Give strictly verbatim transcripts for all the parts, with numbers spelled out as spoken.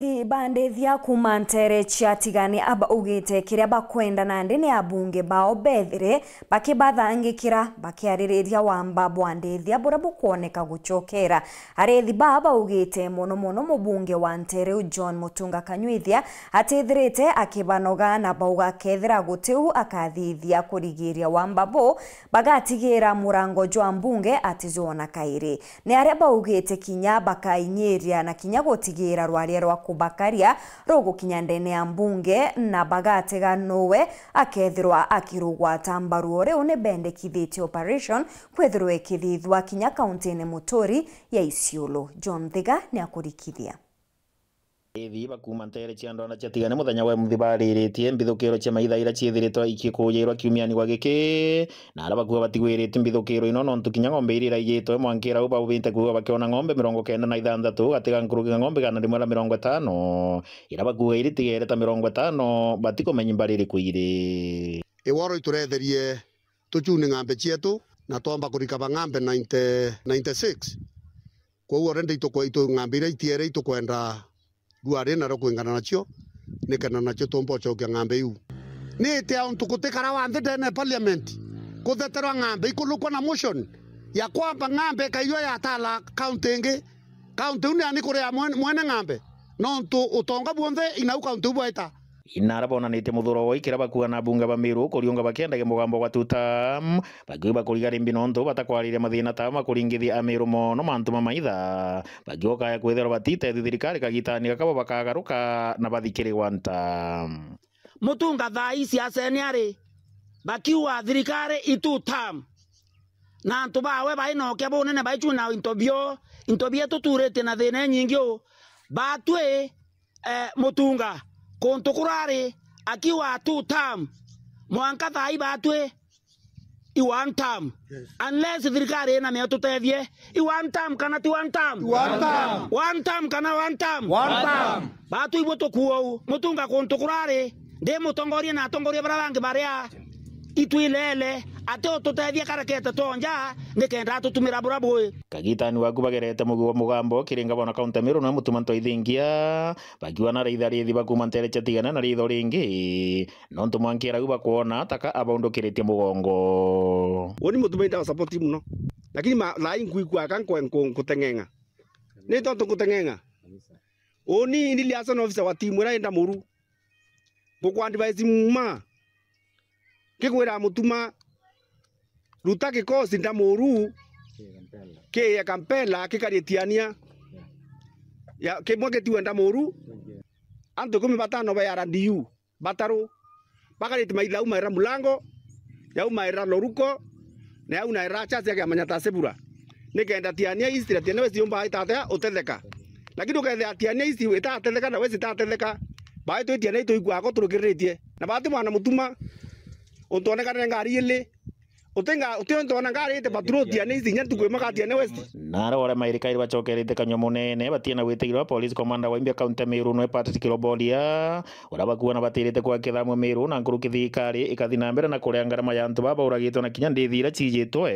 Araithi ba ndithia kuuma nteere cia Tigania baugite kiria bakwenda nandi ni abunge bao bethire bakibathangikira bakiaririria wamba bwa ndithia buria bukwoneka gucokera. Araithi baa baugite mono mono mubunge wa nteere iu John Mutunga Kanyuithia atithirite akibanoga na bauga kethira gutiu akathithia kurigiria wamba buu, bagatigira murango jwa mbunge atijwona kairi. Ni aria baugite kinya bakainyiria na kinya gutigira rwaria rwa kubakaria rugukinya ndene ya mbunge, na bagatega nuwe akethirwa akirugwata mbaru. O riu ni bendekithitie operation kwithirwa ikithithwa kinya kauntine muturi ya Isiolo. John Thiga ni akurikithia. Araithi ba kuuma nteere cia ndwanda cia Tigania muthenya wa imuthi bariritie mbithukiro cia maitha iria ciithiritwe ikikuujiirwa kiumiani gwa giki, na aria bakuuga batigwirite mbithukiro ino, nontu kinya ng'ombe iria iraigitwe mwankira u baubite kuuga bakiona ng'ombe mirongo kenda na ithanthatu gati ga nkuruki ya ng'ombe igana rimwe na mirongo itano, iria bakuuga iritigere ta mirongo itano, batikumenyi mbari iriku iri. Iworo ituretherie tuchune ng'ambe cietu, na twamba kurikava ng'ambe ninety, ninety-six. Kwou already itukwe-, itu-, ng'ambe iria itiere itukwenda ruari nario kwingana nacio, nikenda nacio tumba ucokia ng'ambe iu. Ni ite untu gutikara wa nthi ndene ya parliament, kutheterwa ng'ambe ikulukwa na motion ya kwamba ng'ambe ikaiywa yatala county ingi. County iu ni ani kuria mwene, mwene ng'ambe, nontu utonga bwonthe inau county iu bwaita. Inara bonanitie muthuro woi kiria bakuuga na abunge ba Meru kuriunga bakiendagia mugambo gwa two term, bakiuga bakuriga rimbi nontu batakwariria mathina ta makuringithia Ameru mono mantu ma maitha. Bakiuga kaya kwithirwa batitethi thirikari kagitani gaka bo bakagaruka na bathi kiri one term. Mutunga thaa ii siasene ari, bakiuga thirikari i two term, na antu bawe bainokia bunene baichuna into bio, into bietu turitie na thina inyingi u. Batwi eh, Mutunga, kuntu kurari, akiuga two term, mwanka thaa ii batwi i one term. Yes. Unless thirikari ina mio tutethie, i one term kana ti one term? One term. One term kana one term? One term. Batwi ibu tukuou, Mutunga kuntu kurari, ndi mutongoria na atongoria baria bangi baria itwilele, ati ututethia karekete twonja, nikenda atutumira bura bui. Kagitani waku bagerete mugi wa mugambo kiri ngavana kaunti ya Meru na mutuma ntwaithingia, bakiuga na raitha rithi bakuuma nteere cia Tigania na ritho ringi, nontu mwankira u bakwona taka abaundukiritie mugongo. Uni mutuma inda support muno. Lakini ma, thaa ii nkwigua aka nkwe-, nku-, nkuteng'eng'a. Ni tontu nkuteng'eng'a. Uni ndi liaison officer wa timu iria inda muru. Ngukwa advise muma. Kikwira mutuma, ruta kikosi ndamuru, kiye Kampela, kikarie Tiania. Ya, kimwe gitiwe ndamuru. Antu ikumi batano ba R D U, bataru. Bakarite maitha aumaira mulango, yaumaira loruko, na yaunaira chasi ya kiama nya Tasebura. Nikenda Tiania East na Tiania West yumba itatea utetheka. Lakini ukethia Tiania East itatetheka na West itatetheka, baitwi Tiania ituigua ako turukiriritie. Na bati mwana mutuma, untu onekane ngari ili, utinga, uti untu ona ngari ite patrol Tiania East, nya ntuku imwe ka Tiania West. Naro aria mairikairi bacokerete kanyua munene, batiena witigirwa police commander wa Imbia County Meru nwe Patrick Kiroboria, uria bakuona batirite kwa kithamwe Meru na nkuruki thirikari ikathi na mbere na kuria ngarama ya antu baba uragitwe na kinya ndithi iria ciijitwe.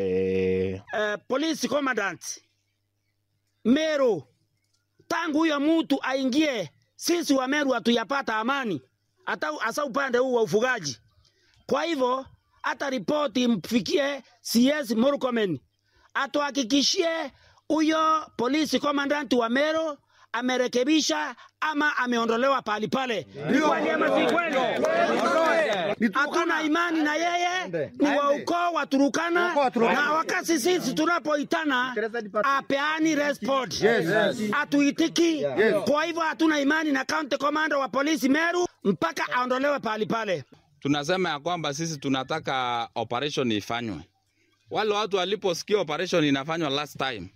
Eh, police commandant Meru, tangu huyo mtu aingie, sisi wa Meru hatujapata amani, hata u-, hasa upande huu wa ufugaji. Kwa hivyo, hata ripoti imfikie C S Murkomen, atuhakikishie huyo police commandant wa Meru amerekebisha ama ameondolewa pahali pale. Ni kweli ama si kweli? Hatuna imani na yeye, ni wa ukoo wa Turukana, na wakati sisi tunapoitana, apeani respond. Hatuitiki. Kwa hivyo hatuna imani na county commander wa polisi Meru mpaka aondolewe pahali pale. Tunasema ya kwamba sisi tunataka operation ifanywe. Wale watu waliposikia operation inafanywa last time,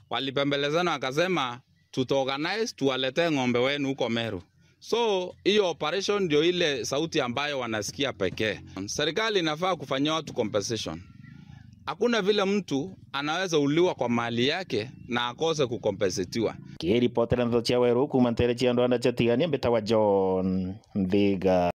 walipembelezana wakasema, "Tutaorganize, tuwaletee ng'ombe wenu huko Meru." So, hiyo operation ndio ile sauti ambayo wanasikia pekee. Serikali inafaa kufanyia watu compensation. Hakuna vile mtu anaweza uliwa kwa mali yake na akose kukompensetiwa. Kiripotera ndeto cia Weru kuuma ntere cia Ndwanda cia Tigania, mbitawa John Nthiga.